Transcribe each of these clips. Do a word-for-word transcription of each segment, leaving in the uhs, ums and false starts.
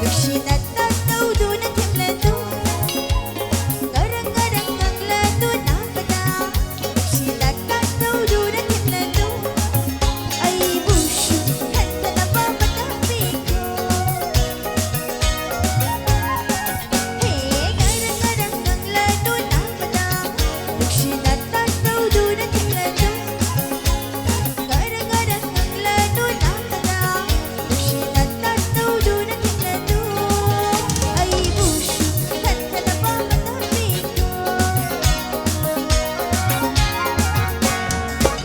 ꯅꯨꯡꯁꯤꯅ ꯇꯥꯛꯇꯧꯗꯨꯅ ꯊꯦꯝꯂꯗꯨ, ꯉꯔꯪ ꯉꯔꯪ ꯉꯪꯂꯗꯨ ꯅꯥꯕꯗ꯫ ꯅꯨꯡꯁꯤꯅ ꯇꯥꯛꯇꯧꯗꯨꯅ ꯊꯦꯝꯂꯗꯨ, ꯑꯩꯕꯨꯁꯨ ꯈꯟꯊꯅꯕ ꯃꯇꯝ ꯄꯤꯈꯣ꯫ ꯍꯦ, ꯉꯔꯪ ꯉꯔꯪ ꯉꯪꯂꯗꯨ ꯅꯥꯕꯗ, ꯅꯨꯡꯁꯤꯅ ꯇꯥꯛꯇꯧꯗꯨꯅ ꯊꯦꯝꯂꯗꯨ꯫ ꯉꯔꯪ ꯉꯔꯪ ꯉꯪꯂꯗꯨ ꯅꯥꯕꯗ, ꯅꯨꯡꯁꯤꯅ ꯇꯥꯛꯇꯧꯗꯨꯅ ꯊꯦꯝꯂꯗꯨ꯫ ꯑꯩꯕꯨꯁꯨ ꯈꯟꯊꯅꯕ ꯃꯇꯝ ꯄꯤꯈꯣ꯫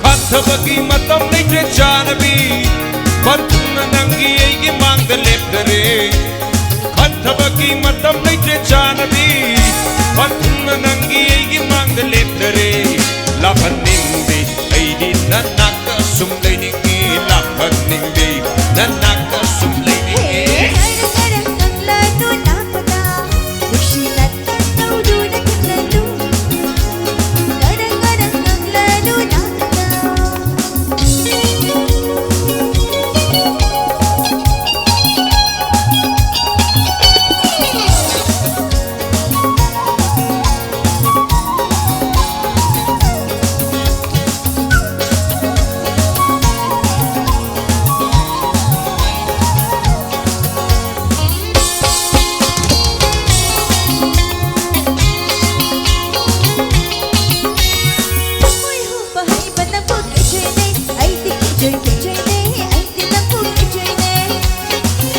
ꯈꯟꯊꯕꯒꯤ ꯃꯇꯝ ꯂꯩꯇ꯭ꯔꯦ ꯆꯥꯅꯕꯤ, ꯄꯟꯊꯨꯡꯅ ꯅꯪꯒꯤ ꯑꯩꯒꯤ ꯃꯥꯡꯗ ꯂꯦꯞꯂꯔꯦ꯫ ꯈꯟꯊꯕꯒꯤ ꯃꯇꯝ ꯂꯩꯇ꯭ꯔꯦ ꯆꯥꯅꯕꯤ, ꯄꯟꯊꯨꯡꯅ ꯅꯪꯒꯤ ꯑꯩꯒꯤ ꯃꯥꯡꯗ ꯂꯦꯞꯂꯔꯦ꯫ ꯂꯥꯛꯍꯟꯅꯤꯡꯗꯦ ꯑꯩꯗꯤ ꯅꯅꯥꯛꯇ ꯁꯨꯝ ꯂꯩꯅꯤꯡꯉꯤ, ꯂꯥꯛꯍꯟꯅꯤꯡꯗꯦ ꯅꯅꯥꯛꯇ ꯁꯨꯝ ꯂꯩꯅꯤꯡꯉꯤ꯫ ꯍꯦ, ꯉꯔꯪ ꯉꯔꯪ ꯉꯪꯂꯗꯨ ꯅꯥꯕꯗ, ꯅꯨꯡꯁꯤꯅ ꯇꯥꯛꯇꯧꯗꯨꯅ ꯊꯦꯝꯂꯗꯨ꯫ ꯉꯔꯪ ꯉꯔꯪ ꯉꯪꯂꯗꯨ ꯅꯥꯕꯗ꯫ ꯊꯃꯣꯏ ꯍꯨꯕ ꯍꯩꯕ ꯅꯪꯕꯨ ꯀꯤꯖꯩꯅꯦ, ꯑꯩꯗꯤ ꯀꯤꯖꯩ, ꯀꯤꯖꯩꯅꯦ, ꯑꯩꯗꯤ ꯅꯪꯕꯨ ꯀꯤꯖꯩꯅꯦ꯫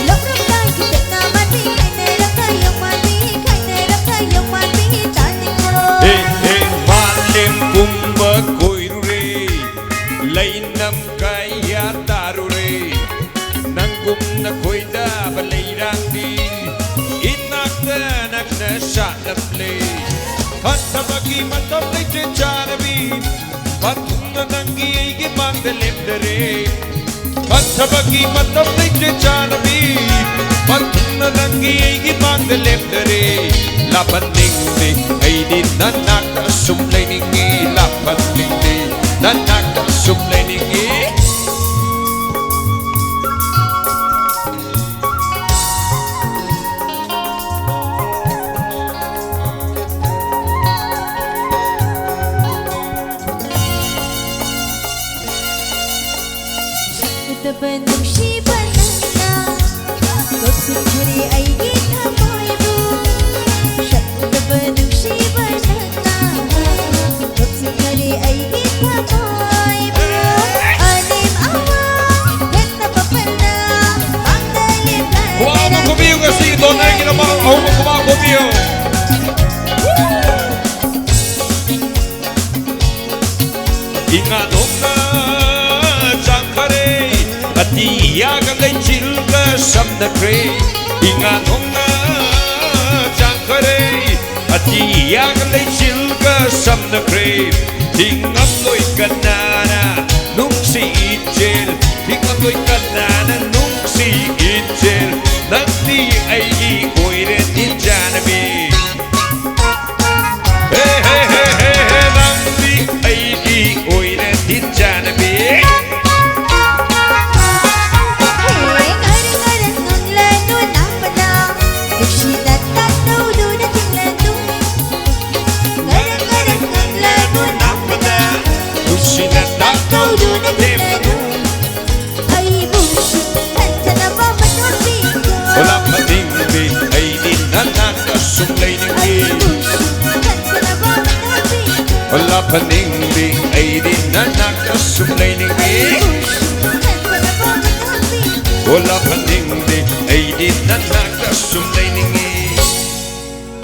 ꯂꯧꯔꯝꯗꯥꯏꯒꯤ ꯇꯦꯛꯅ ꯃꯥꯟꯕꯤ, ꯈꯥꯏꯅꯔꯝꯗꯥꯏ ꯌꯣꯡ ꯃꯥꯟꯕꯤ, ꯈꯥꯏꯅꯔꯝꯗꯥꯏ ꯌꯣꯡ ꯃꯥꯟꯕꯤ, ꯇꯥꯅꯤꯡꯕ꯭ꯔꯣ? ꯍꯦ, ꯍꯦ, ꯃꯥꯂꯦꯝ ꯄꯨꯝꯕ ꯀꯣꯏꯔꯨꯔꯦ, ꯂꯩꯅꯝ ꯀꯌꯥ ꯇꯥꯔꯨꯔꯦ, ꯅꯪꯒꯨꯝꯅ ꯈꯣꯏꯗꯥꯕ ꯂꯩꯔꯥꯡꯗꯤ ꯏꯅꯥꯛꯇ ꯅꯛꯅ ꯁꯥꯠꯂꯝꯂꯦ꯫ ꯈꯟꯊꯕꯒꯤ ꯃꯇꯝ ꯂꯩꯇ꯭ꯔꯦ ꯆꯥꯅꯕꯤ, ꯄꯟꯊꯨꯡꯅ ꯅꯪꯒꯤ ꯑꯩꯒꯤ ꯃꯥꯡꯗ ꯂꯦꯞꯂꯔꯦ꯫ ꯈꯟꯊꯕꯒꯤ ꯃꯇꯝ ꯂꯩꯇ꯭ꯔꯦ ꯆꯥꯅꯕꯤ, ꯄꯟꯊꯨꯡꯅ ꯅꯪꯒꯤ ꯑꯩꯒꯤ ꯃꯥꯡꯗ ꯂꯦꯞꯂꯔꯦ꯫ ꯂꯥꯛꯍꯟꯅꯤꯡꯗꯦ ꯑꯩꯗꯤ ꯅꯅꯥꯛꯇ ꯁꯨꯝ ꯂꯩꯅꯤꯡꯉꯤ, ꯂꯥꯛꯍꯟꯅꯤꯡꯗꯦ ꯅꯅꯥꯛꯇ ꯁꯨꯝ ꯂꯩꯅꯤꯡꯉꯤ꯫ ꯁꯤ ꯗꯣꯅꯔꯒꯤꯗꯃꯛ ꯑꯍꯨꯝ ꯈꯨꯕꯥꯛ ꯈꯨꯕꯤꯌꯨ꯫ ꯏꯉꯥ ꯅꯣꯡꯅ ꯆꯥꯛꯈꯔꯦ, ꯑꯇꯤꯌꯥꯒ ꯂꯩꯆꯤꯜꯒ ꯁꯝꯅꯈ꯭ꯔꯦ꯫ ꯏꯉꯥ ꯅꯣꯡꯅ ꯆꯥꯛꯈꯔꯦ, ꯑꯇꯤꯌꯥꯒ ꯂꯩꯆꯤꯜꯒ ꯁꯝꯅꯈ꯭ꯔꯦ꯫ ꯍꯤꯡꯉꯝꯂꯣꯏ ꯀꯅꯥꯅ ꯅꯨꯡꯁꯤ ꯏꯆꯦꯜ, ꯍꯤꯡꯉꯝꯂꯣꯏ ꯀꯅꯥꯅ ꯅꯨꯡꯁꯤ ꯏꯆꯦꯜ꯫ ꯅꯪꯗꯤ ꯑꯩꯒꯤ ꯑꯣꯏꯔꯦ ꯏꯆꯥꯅꯕꯤ꯫ ꯍꯦ, ꯍꯦ, ꯍꯦ, ꯍꯦ, ꯍꯦ, ꯅꯪꯗꯤ ꯑꯩꯒꯤ ꯑꯣꯏꯔꯦ ꯏꯆꯥꯅꯕꯤ꯫ ꯍꯦ, ꯉꯔꯪ ꯉꯔꯪ ꯉꯪꯂꯅꯨ ꯅꯥꯄꯗ, ꯅꯨꯡꯁꯤꯅ ꯇꯥꯛꯇꯧꯗꯨꯅ ꯊꯤꯡꯂꯅꯨ꯫ ꯉꯔꯪ ꯉꯔꯪ ꯉꯪꯂꯅꯨ ꯅꯥꯄꯗ, ꯅꯨꯡꯁꯤꯅ ꯇꯥꯛꯇꯧꯗꯨꯅ ꯊꯤꯡꯂꯅꯨ꯫ ꯑꯩꯕꯨ ꯁꯨꯝ ꯈꯟꯊꯅꯕ ꯃꯇꯝ ꯄꯤꯌꯨ꯫ ꯑꯣꯂꯥ ꯐꯅꯤꯡꯕꯤ, ꯑꯩꯗꯤ ꯅꯅꯥꯛꯇ ꯁꯨꯝ ꯂꯩꯅꯤꯡꯉꯤ꯫ ꯑꯩꯕꯨ ꯁꯨꯝ ꯈꯟꯊꯅꯕ ꯃꯇꯝ ꯄꯤꯌꯨ꯫ ꯑꯣꯂꯥ ꯐꯅꯤꯡꯕꯤ, ꯑꯩꯗꯤ ꯅꯅꯥꯛꯇ ꯁꯨꯝ ꯂꯩꯅꯤꯡꯉꯤ꯫ ꯑꯩꯕꯨ ꯁꯨꯝ ꯈꯟꯊꯅꯕ ꯃꯇꯝ ꯄꯤꯌꯨ꯫ ꯑꯣꯂꯥ ꯐꯅꯤꯡꯕꯤ, ꯑꯩꯗꯤ ꯅꯅꯥꯛꯇ ꯁꯨꯝ ꯂꯩꯅꯤꯡꯉꯤ꯫